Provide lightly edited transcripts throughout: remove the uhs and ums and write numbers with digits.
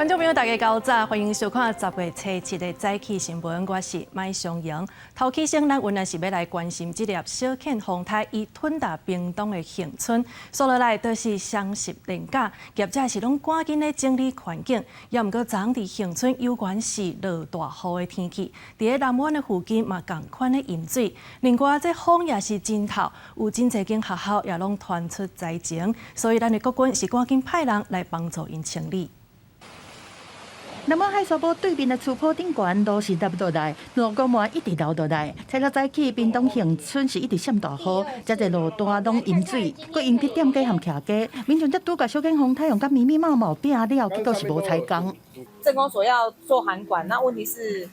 觀眾朋友，大家較早，歡迎收看10月初七的早起新聞。我是麥松瑩。頭起先，咱原來是欲來關心這粒小犬風颱，伊吞達屏東的恆春，紲落來都是雙十連假，業者是攏趕緊咧整理環境。也毋過，昨昏佇恆春猶原是落大雨的天氣，佇咧南灣的附近嘛仝款的淹水。另外，這風也是真透，有真濟間學校也攏傳出災情，所以咱的國軍是趕緊派人來幫助𪜶清理。南灣海沙埔對面的厝坡頂懸都是塌落來，路溝嘛一直流落來。初六早起，屏東恆春是一直閃大雨，遮濟路段攏淹水，閣引起店家和徛家，民眾才拄共小犬風颱予共密密麻麻拼了，結果是無彩工。鎮公所要做涵管，那問題是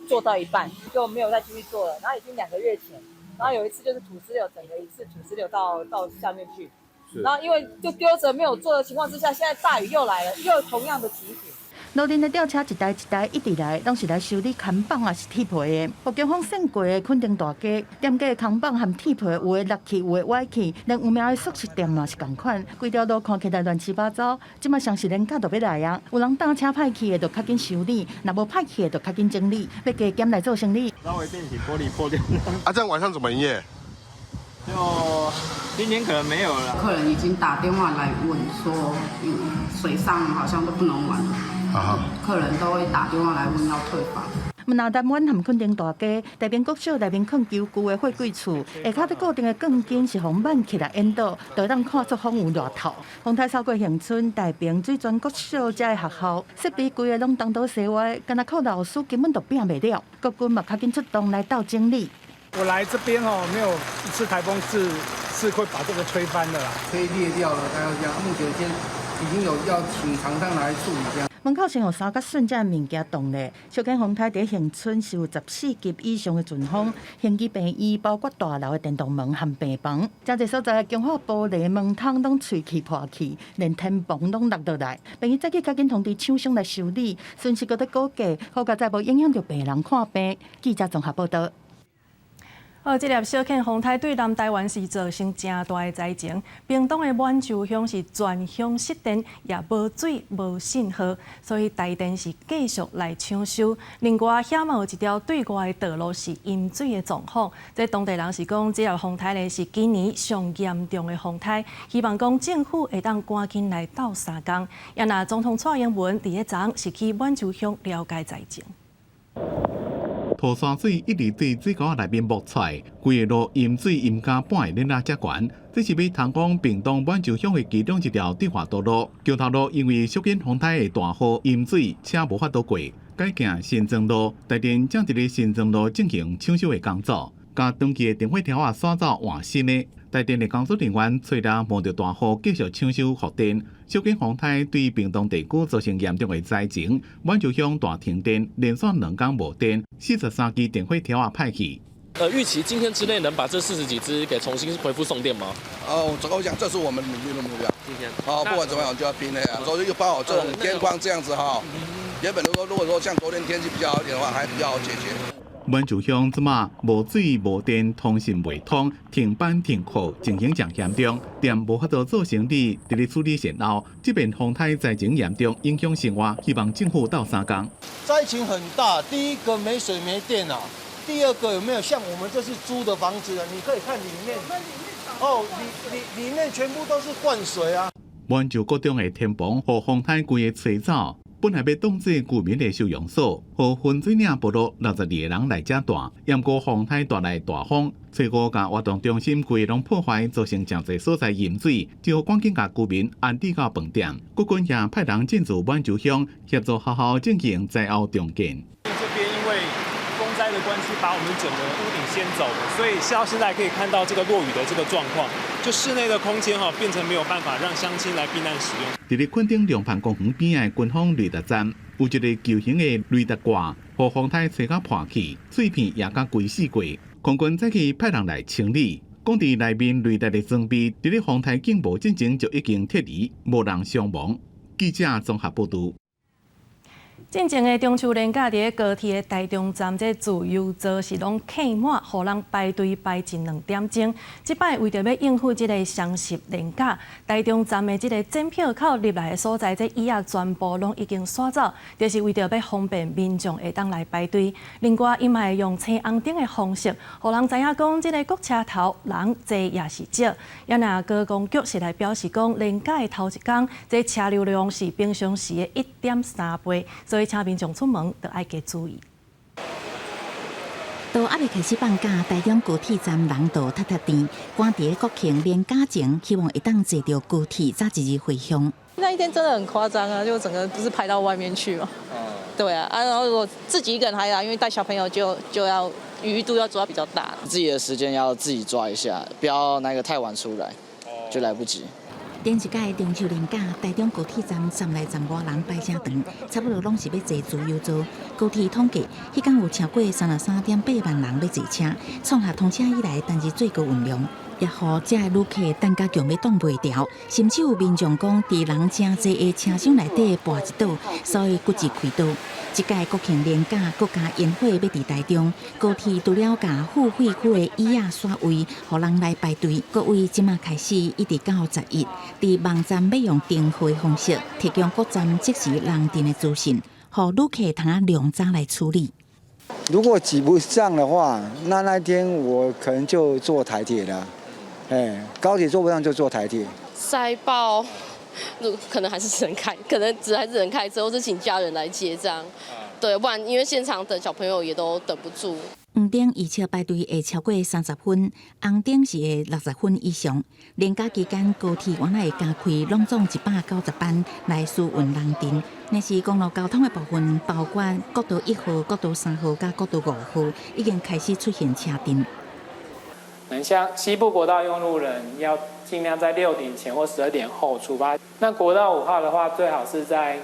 做到一半就沒有再繼續做了。然後已經2個月前，然後有一次就是土石流，整個一次土石流到下面去，然後因為就丟着沒有做的情況之下，現在大雨又來了，又同樣的情形。路面的吊車一台一台一直來，攏是來修理看板抑是鐵皮的。予強風扇過的墾丁大街，店家的看板和鐵皮有的落去，有的歪去，連有名的速食店嘛是仝款，規條路看起來亂七八糟。這馬雙十連假就欲來啊，有人搭車歹去的，就較緊修理；若無歹去的，就較緊整理，欲加減來做生理。稍微變形，玻璃破掉。啊，這樣晚上怎麼營業？就今天可能沒有了。客人已經打電話來問說，水上好像都不能玩了。客人都會打電話來問要退房。毋但南灣和墾丁大街，大平國小內面囥球具的貨櫃厝，下跤佇固定的鋼筋是予挽起來緣倒，就當看出風有偌透。風颱掃過恆春、大平、水泉國小遮的學校，設備規个攏東倒西歪，干焦靠老師根本就拼袂了。國軍嘛較緊出動來鬥整理。我來這邊哦，沒有一次颱風是會把這個吹翻的啦，可以裂掉了，大概這樣。目前先已經有要請廠商來處理這樣。門口先予三角筍這物件凍咧，小犬風颱佇恆春是有14級以上的陣風，興基病院包括大樓的電動門和病房，誠濟所在的強化玻璃門窗攏碎去破去，連天棚攏落落來。病院早起趕緊通知廠商來修理，損失閣咧估計，好佳哉無影響著病人看病。記者綜合報道。好，這粒小犬風颱對南台灣是造成誠大的災情。屏東的滿州鄉是全鄉失電，也無水無信號，所以台電是繼續來搶修。另外，遐嘛有一條對外的道路是淹水的狀況。這當地人是講，這粒風颱咧是今年上嚴重的風颱，希望講政府會當趕緊來鬥相共。也若總統蔡英文佇咧昨昏是去滿州鄉了解災情。土山水一直對水溝內面冒出來，規个路淹水淹甲半个輪仔遮懸。這是欲通往屏東滿洲鄉的其中一條對外道路。橋頭路因為小犬風颱的大雨淹水，車無法度過，改行新莊路。台電正佇咧新莊路進行搶修的工作，共長期的電火柱仔徙走換新的。台電的工作人員吹了冒著大雨，繼續搶修復電。小犬風颱對屏東地區造成嚴重的災情，滿洲鄉大停電，連續2工無電，43支電火柱仔歹去。預期今天之內能把這40幾支給重新恢復送電嗎？哦，總共講，這是我們努力的目標。今天，好，不管怎麼樣，就要拼了呀。所以又包好這種天況這樣子哈，原本如果說像昨天天氣比較好一點的話，還比較好解決。滿洲鄉這馬無水無電，通訊袂通，停班停課，情形誠嚴重，店無法度做生理，佇咧處理善後。這邊風颱災情嚴重，影響生活，希望政府鬥相共。災情很大，第一個沒水沒電啊，第二個有沒有像我們這是租的房子啊？你可以看裡面，哦，裡面全部都是灌水啊。滿洲國中的天棚予風颱規个吹走。本來欲當做居民的收容所，予分水嶺部落62個人來遮住，毋過風颱帶來大風，吹雨共活動中心規個攏破壞，造成誠濟所在淹水，只好趕緊共居民安置到飯店。國軍也派人進駐滿洲鄉，協助學校進行災後重建。這邊因為風災的關係，把我們整個屋頂掀走了，所以到現在可以看到這個落雨的這個狀況，就室內的空間哈變成沒有辦法讓鄉親來避難使用。佇咧墾丁龍盤公園邊仔的軍方雷達站，有一个球形的雷達掛，予風颱吹甲破去，碎片也共規四過。空軍早起派人來清理，講佇內面雷達的裝備，佇咧風颱警報進前就已經撤離，無人傷亡。記者綜合報導。進前的中秋連假，佇高鐵的台中站，這自由座是攏客滿，予人排隊排一兩點鐘。這擺為著欲應付這個雙十連假，台中站的這個檢票口入來的所在，這椅仔全部攏已經刷走，就是為著欲方便民眾會當來排隊。另外，伊嘛會用青紅燈的方式，予人知影講這個國車頭人濟抑是少。也若高公局是來表示講，連假的頭一工，這車流量是平常時的1.3倍，所以請民眾出門著愛加注意。都猶未開始放假，台中高鐵站人都塞塞甜，趕佇國慶連假前，希望會當坐著高鐵早一日回鄉。那一天真的很誇張啊，就整個不是排到外面去嘛。對啊，啊，然後如果自己一個人還好，因為帶小朋友就要餘度要抓比較大。自己的時間要自己抓一下，不要那個太晚出來，就來不及。頂一屆中秋連假，台中高鐵站站內站外人排誠長，差不多攏是欲坐自由座。高鐵統計，彼工有超過33.8萬人欲坐車，創下通車以來單日最高運量。也予遮的旅客等甲強欲擋袂牢，甚至有民眾講，佇人誠濟的車廂內底跋一倒，所以骨折開刀。這屆國慶連假，閣加煙火欲佇台中高鐵，除了共付費區的椅仔刷位，予人來排隊。各位這馬開始一直到11，佇網站欲用訂號的方式，提供各站即時人陣的資訊，予旅客通仔量早來處理。如果擠不上的話，那那天我可能就坐台鐵了。哎，高鐵坐不上就坐台鐵。塞爆，可能還是只能開，可能只還是只能開車，或是請家人來接這樣。對，不然因為現場等小朋友也都等不住。黃燈預測排隊會超過30分，紅燈是會60分以上。連假期間高鐵原來會加開攏總190班來輸運人陣。若是公路交通的部分，包括國道1號、國道3號佮國道5號，已經開始出現車陣。南向西部國道用路人要盡量在6點前或12點後出發。那國道5號的話，最好是在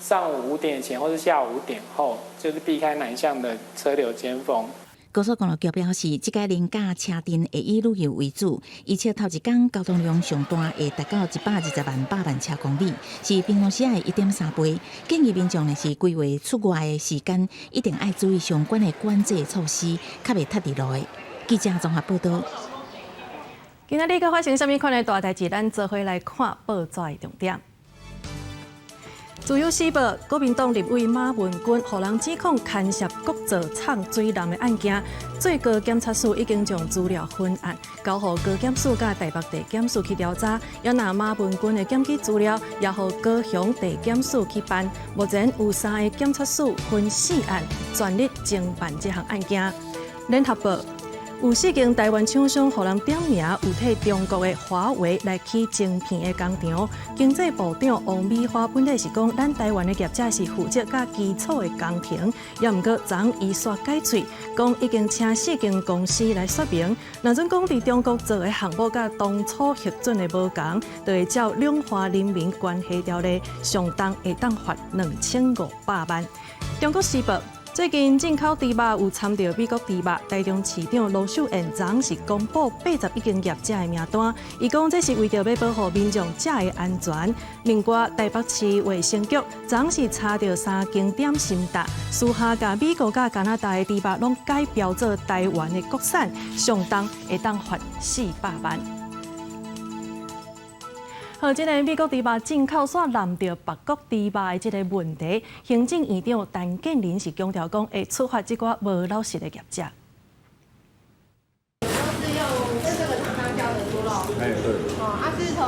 上午5點前或是下午5點後，就是避開南向的車流尖峰。高速公路局表示，這屆連假車陣會以旅遊為主，而且頭一工交通量上大，會達到120萬百萬車公里，是平常時的1.3倍。建議民眾若是規劃出外的時間，一定愛注意相關的管制措施，較袂塞佇路的。記者綜合報道。今仔日閣發生啥物款的大代誌？咱做伙來看報紙的重點。自由時報，國民黨立委馬文君，予人指控牽涉國造廠水濫的案件，最高檢察署已經將資料分案交予高檢署佮台北地檢署去調查。也若馬文君的檢舉資料，也予高雄地檢署去辦。目前有三个檢察署分四案，全力偵辦這項案件。聯合報，有四間台灣廠商予人點名，有替中國的華為來起晶片的工廠。經濟部長王美花本來是講，咱台灣的業者是負責佮基礎的工程，也毋過昨伊煞改喙，講已經請四間公司來說明。若準講佇中國做的項目佮當初核准的無仝，就會照兩岸人民關係條例，上重會當罰2500萬。中國時報，最近進口豬肉有摻著美國豬肉，台中市長盧秀燕昨是公布81間業者的名單，伊講這是為著欲保護民眾食的安全。另外，台北市衛生局昨是查著三間點心搭，私下共美國佮加拿大的豬肉攏改標做台灣的國產，上重會當罰400萬。好，這个美國豬肉進口煞濫著別國豬肉的這个問題，行政院長陳建仁是強調講，會處罰這寡無老實的業者。是用這個廠商標的豬肉。哎，對。哦，啊，是從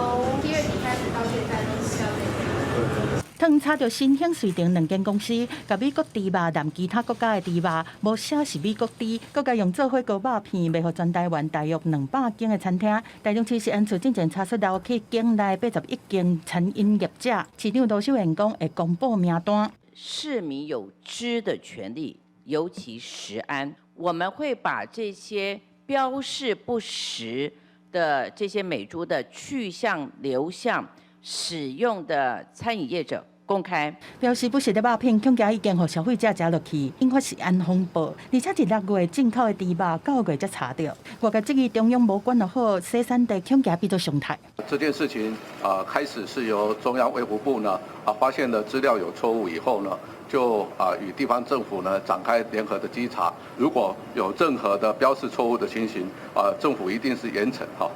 7月底開始到現在都是標這個。通查著新興瑞成兩間公司，共美國豬肉濫其他國家的豬肉，無寫是美國豬，閣共用做火鍋肉片賣予全台灣大約200間的餐廳。台中市食安處進前查出流去境內81間餐飲業者，市長盧秀燕講會公布名單。市民有知的權利，尤其食安，我們會把這些標示不實的這些美豬的去向、流向、使用的餐飲業者，公開。標示不實的肉品，恐驚已經予消費者食落去，引發食安風暴。而且佇6月進口的豬肉，9月才查著。外界質疑中央無管好，洗產地恐驚變做常態。這件事情啊，開始是由中央衛福部呢啊發現了資料有錯誤以後呢，就啊與地方政府呢展開聯合的稽查。如果有任何的標示錯誤的情形，啊，政府一定是嚴懲哈。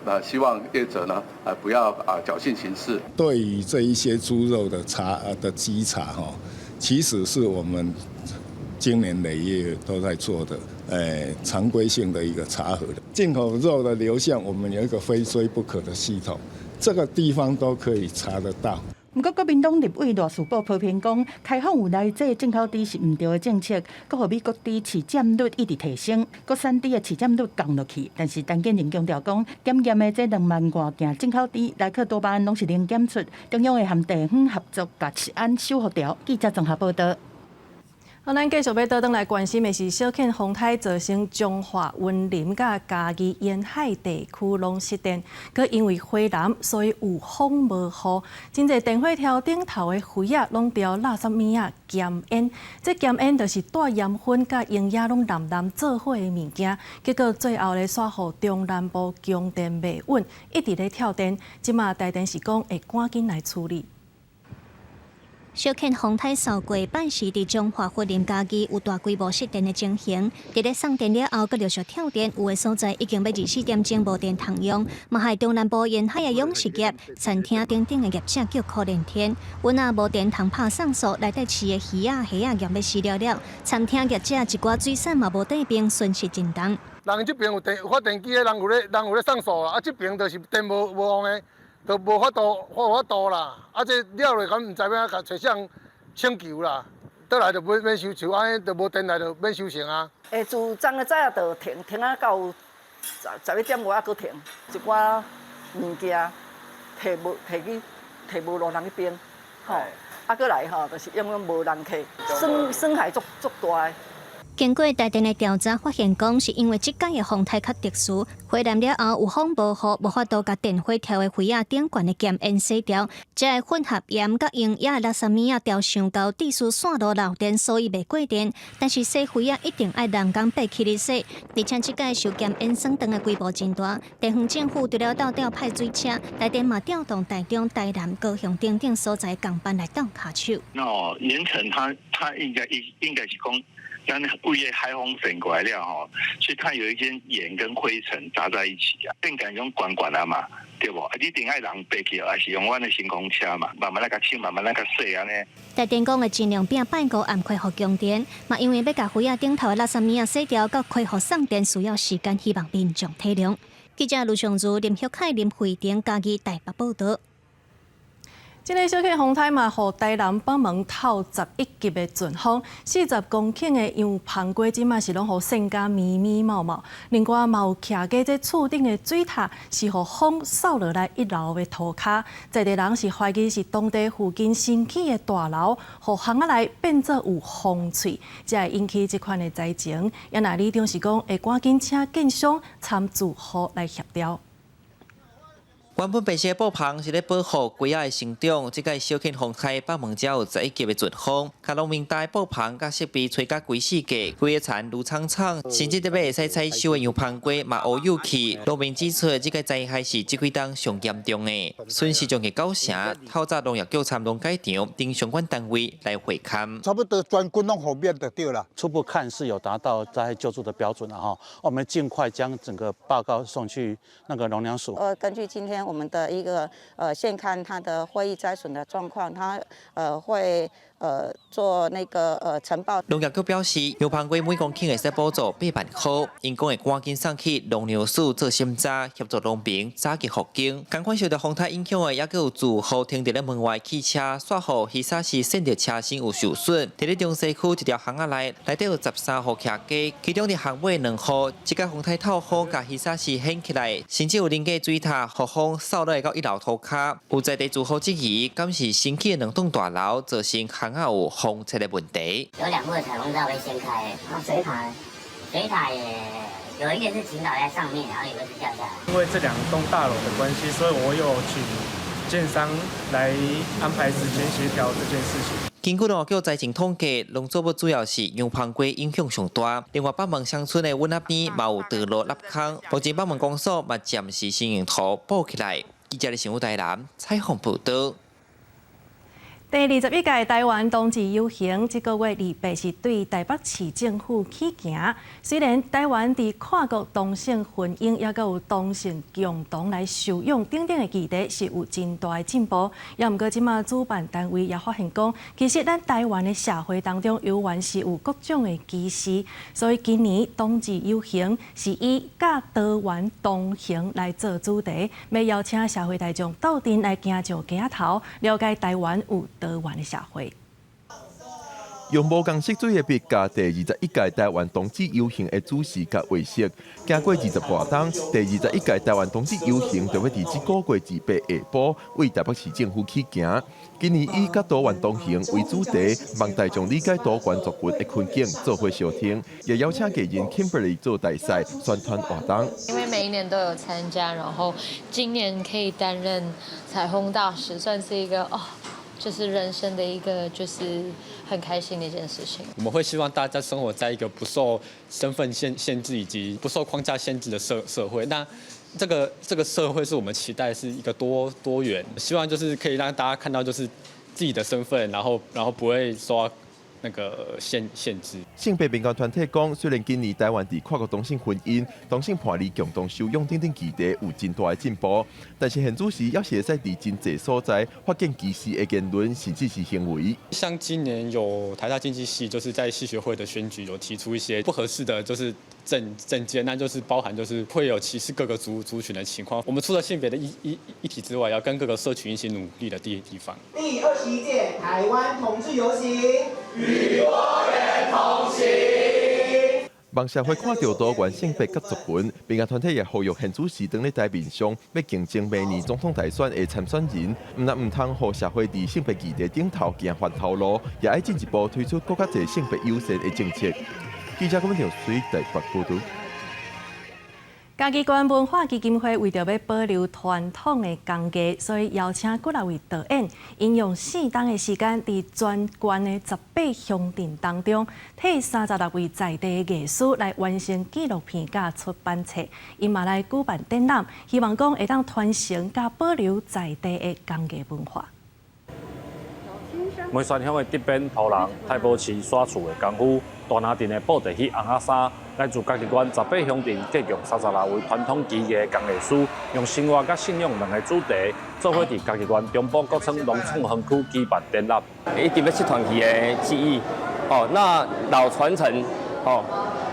那希望業者呢，不要啊僥倖行事。對於這一些豬肉的查的稽查哈，其實是我們經年累月都在做的，常規性的一個查核的進口肉的流向，我們有一個非追不可的系統，這個地方都可以查得到。毋過，國民黨立委賴士葆批評講，開放有來制進口豬是毋對的政策，閣予美國豬市佔率一直提升，國產豬的市佔率降落去。但是陳建仁強調講，檢驗的這2萬外件進口豬，萊克多巴胺攏是零檢出，中央會和地方合作，共食安修復掉。記者綜合報道。好，咱繼續欲倒轉來關心的是小犬風颱造成彰化、雲林佮嘉義沿海地區攏失電，閣因為回南，所以有風無雨，真濟電火柱頂頭的灰仔攏著垃圾物仔鹹煙，這鹹煙就是帶鹽分佮營養攏澹澹做伙的物件，結果最後咧煞予中南部供電袂穩，一直咧跳電，這馬台電是講會趕緊來處理。小犬風颱掃過，半時佇彰化、雲林、嘉義有大規模失電的情形。佇咧送電了後，閣陸續跳電，有的所在已經欲24點鐘無電通用。嘛害中南部沿海的養殖業、餐廳等等的業者叫苦連天。阮仔無電通拍送素，內底飼的魚仔、蝦仔嚴欲死了了。餐廳業者一寡水產嘛無綴冰，損失真重。人這邊有電有發電機的人有咧，人有咧送素啦，啊，這邊就是電無無旺的。都無法度，無法度啦！啊，這了落敢毋知欲按怎共揣啥人請求啦，倒來就免免收，像按呢就無電來就免收成啊。會自昨昏早就停，停啊到11點外猶閣停，一寡物件提無提去提無路人去冰，吼，啊，閣來吼，就是永遠無人客，損損害足足大的。經過台電的調查，發現講是因為這擺的風颱較特殊，回南了後有風無雨，無法度共電火柱的灰仔頂懸的鹹煙洗掉，這个混合鹽佮營養的垃圾物仔調傷厚，致使線路漏電，所以袂過電。但是洗灰仔一定愛人工爬起來洗，而且這擺受鹹煙損斷的規模真大，地方政府除了鬥調派水車，台電嘛調動台中、台南、高雄等等所在仝班來鬥跤手。哦，鹽塵它應該是講。咱位海風滲過來了吼，所以它有一些鹽跟灰塵雜在一起啊，變成種懸懸啊嘛，對無？啊，你一定愛人爬起，還是用阮的升降車嘛，慢慢來共清，慢慢來共洗按呢。台電講會盡量拼拜五暗恢復供電，嘛因為欲共灰仔頂頭的垃圾物仔洗掉，佮恢復送電需要時間，希望民眾體諒。記者盧尚如、林旭凱、林慧婷，嘉義台北報道。這个小犬風颱嘛，予台南北門透11級的陣風，40公頃的洋芳瓜，這馬是攏予扇甲密密茂茂。另外嘛有徛過這厝頂的水塔，是予風掃落來一樓的塗跤。在地人是懷疑是當地附近新起的大樓，予巷仔內變做有風喙，才會引起這款的災情。也若里長是講會趕緊請建商參住戶來協調。原本白色的布棚是咧保護瓜仔的成長，這擺小犬風颱北門才有11級的陣風，共農民搭的布棚佮設備吹甲規四界，規个田攄蒼蒼，甚至得欲會使採收的洋芳瓜嘛烏有去。農民指出，這个災害是這幾冬上嚴重的，損失將近九成。透早農業局參農改場，等相關單位來會勘。差不多全軍攏予滅就對啦。初步看是有達到災害救助的標準了哈，我們盡快將整個報告送去那個農糧署。根據今天我們的一個現看它的會議災損的狀況，它會做那個呈報。農業局表示，洋芳瓜每公頃會使補助8萬塊，𪜶講會趕緊送去農糧署做審查，協助農民早日復耕。仝款受著風颱影響的，猶閣有住戶停佇咧門外汽車，煞予魚沙石搧著車身有受損。佇咧中西區一條巷仔內，內底有13戶徛家，其中佇巷尾兩戶，這擺風颱透風，共魚沙石掀起來，甚至有鄰家水塔予風掃落來到一樓塗跤。有在地住戶質疑，敢是新起的兩棟大樓造成巷仔有封廁的問題？有兩戶的彩虹罩被掀開，然後水塔，水塔也有一個是傾倒在上面，然後有一個是掉下來。因為這兩棟大樓的關係，所以我有請建商來安排時間協調這件事情。根據農業局災情統計，農作物主要是羊芳瓜影響上大。另外，北門鄉村的阮仔邊嘛有墮落凹空，目前北門公所嘛暫時先用土補起來。記者的新聞台南採訪報道。第21屆台灣同志遊行，這個月28是對台北市政府起行。雖然台灣佇跨國同性婚姻，抑閣有同性共同來收養等等的議題是有真大的進步，也毋過這馬主辦單位也發現講，其實咱台灣的社會當中，猶原是有各種的歧視，所以今年同志遊行是以佮多元同行來做主題，欲邀請社會大眾鬥陣來行上街仔頭，了解台灣有多元的社會。用無仝色水的筆，共第21屆台灣同志遊行的主視覺畫色。經過20外冬，第21屆台灣同志遊行就欲佇這個月28下晡，對台北市政府起行。今年以佮多元同行為主題，望大眾理解多元族群的困境，做伙相挺，也邀請藝人 Kimberly 做大使宣傳活動。因為每一年都有參加，然後今年可以擔任彩虹大使，算是一個哦。就是人生的一個，就是很開心的一件事情。我們會希望大家生活在一個不受身份限制以及不受框架限制的社會。那這個社會是我們期待是一個多元，希望就是可以讓大家看到就是自己的身份，然後不會受到那個限制。性別民權團體講，雖然今年台灣佇跨國同性婚姻、同性伴侶共同收養等等議題有真大的進步，但是現主時猶是會使佇真濟所在發現歧視的言論，甚至是行為。像今年有台大經濟系，就是在系學會的選舉有提出一些不合適的，就是政見，那就是包含就是會有歧視各個族群的情況。我們除了性別的議題之外，要跟各個社群一起努力的地方。第21屆台灣同志遊行，與多元同行。望社會看著多元性別佮族群，民間團體也呼籲現主時當咧台面上欲競爭明年總統大選的參選人，毋但毋通予社會佇性別議題頂頭行翻頭路，也愛進一步推出閣較濟性別友善的政策。記者郭文條水台北報導。嘉義縣文化基金會為著欲保留傳統的工藝，所以邀請幾若位導演，𪜶用4冬的時間，佇全縣的18鄉鎮當中，替36位在地的藝師來完成紀錄片佮出版冊。𪜶嘛來舉辦展覽，希望講會當傳承佮保留在地的工藝文化。梅山鄉的竹編塗人、太保市刷厝的功夫，大林鎮的布袋戲尪仔衫，來自嘉義縣18鄉鎮，計共36位傳統技藝工藝師，用生活佮信仰兩个主題，做伙佇嘉義縣中部國村農創園區舉辦展覽。一直欲失傳去的技藝，哦，那老傳承，哦，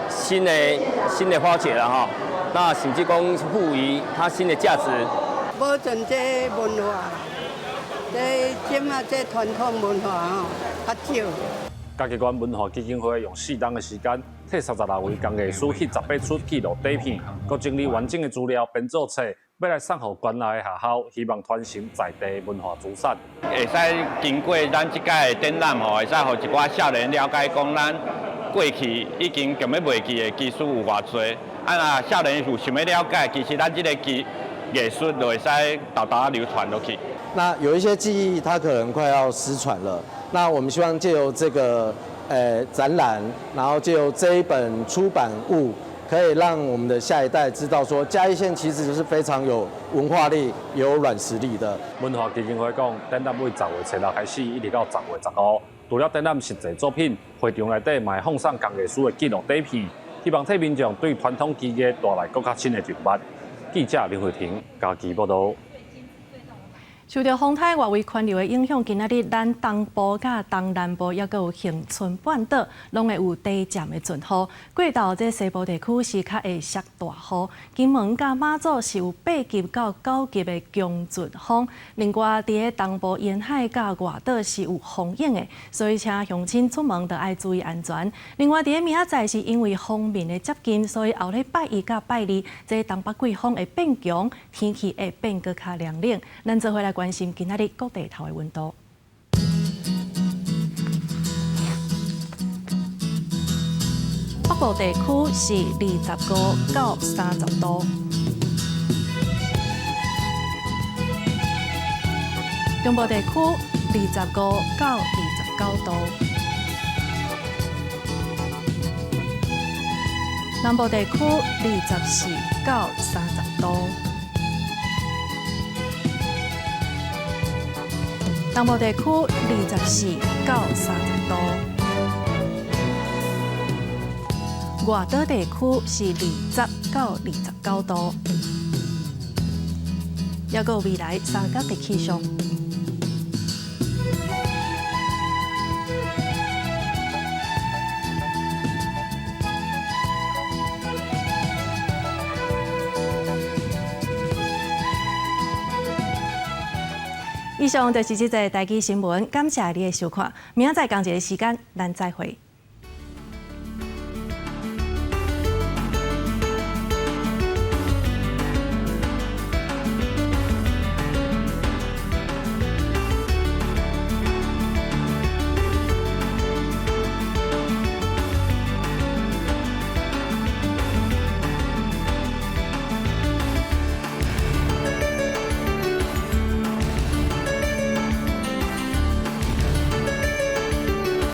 新的發掘啦，吼，那甚至講賦予它新的價值。保存這文化。這這馬這傳統文化吼，較少。嘉義縣文化基金會用4冬的時間，替36位工藝師翕18齣紀錄短片，閣整理完整的資料編做冊，欲來送予縣內的學校，希望傳承在地文化資產。會使經過咱這擺的展覽吼，會使予一寡少年了解講咱過去已經強欲袂記的技術有偌濟。啊，若少年有想欲了解，其實咱這个技藝術就會使沓沓流傳落去。那有一些技藝，它可能快要失傳了。那我們希望借由這個展覽，然後借由這一本出版物，可以讓我們的下一代知道，說嘉義縣其實是非常有文化力、有軟實力的。文化基金會講，展覽對10月6開始，一直到10月15。除了展覽實際作品，會場內底嘛會放送工藝師的紀錄短片，希望替民眾對傳統技藝帶來閣較深的認識。記者林慧婷嘉義報導。受著風颱外圍環流的影響，今仔日咱東部佮東南部抑閣有恆春半島，攏會有短暫的陣雨。過晝這西部地區是較會落大雨。金門佮馬祖是有8級到9級的強陣風。另外，佇咧東部沿海佮外島是有風湧的，所以請鄉親出門著愛注意安全。另外，佇咧明仔載是因為鋒面的接近，所以後禮拜一佮拜二，這東北季風會變強，天氣會變閣較涼冷。咱做伙來關心今仔日各地頭的溫度。北部地區是25到30度。中部地區25到29度，南部地區24到30度，東部地區24到30度，外島地區是20到29度，抑閣有未來三天的氣象。以上就是這節台語新聞，感謝你的收看，明仔載仝一个時間，咱再會。